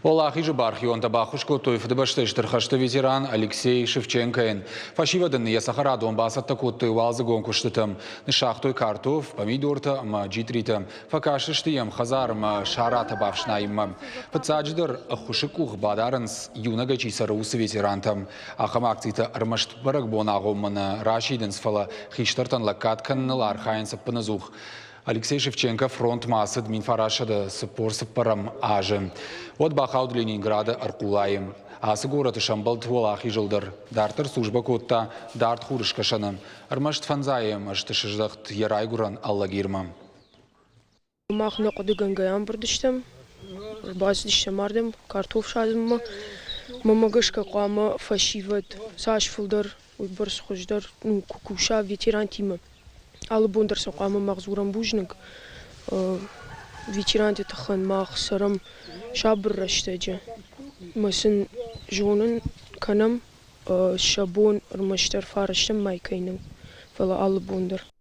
Уӕлахизы бархионтӕ баххуыс кодтой Фыдыбӕстӕйы Стыр хӕсты ветеран Алексей Шевченкойӕн. Фӕсивӕд ын йӕ цӕхӕрадон бацӕттӕ кодтой уалдзыгон куыстытӕм. Ныссагътой картоф, помидортӕ ӕмӕ джитъритӕ. Фӕкастысты йӕм хӕдзармӕ саратӕ бафснайынмӕ. Фыццаджыдӕр ӕххуысы къух бадарынц, иунӕгӕй чи цӕры, уыцы ветерантӕм. Ахӕм акцитӕ ӕрмӕст бӕрӕгбон агъоммӕ нӕ расидынц, фӕлӕ хистӕртӕн лӕггад кӕныныл архайынц ӕппынӕдзух. Алексей Шевченко фронтмӕ ацыд 1944 азы. Уӕд бахауд Ленинграды ӕрхъулайы. Ацы горӕты сӕмбӕлд Уӕлахизыл дӕр. Дарддӕр службӕ кодта Дард Хурыскӕсӕны. Ӕрмӕст фӕндзайӕм ӕзты сыздӕхт йӕ райгуырӕн Алагирмӕ. Мах нӕ хъуыдыгӕнгӕ ӕмбырд стӕм, ӕрбацыдыстӕм ардӕм картоф садзынмӕ. Мӕнмӕ гӕсгӕ хъуамӕ фӕсивӕд цас фылдӕр, уыйбӕрц хуыздӕр ну, куы куса ветерантимӕ. Алы бон дӕр сӕ хъуамӕ мах дзурӕм бузныг. Ветеранты тыххӕн мах цӕрӕм сабыр рӕстӕджы ӕмӕ сын зонын кӕнӕм, сӕ бон ӕрмӕстдӕр фарӕстӕм мӕй кӕй нӕу, фӕлӕ алы бон дӕр.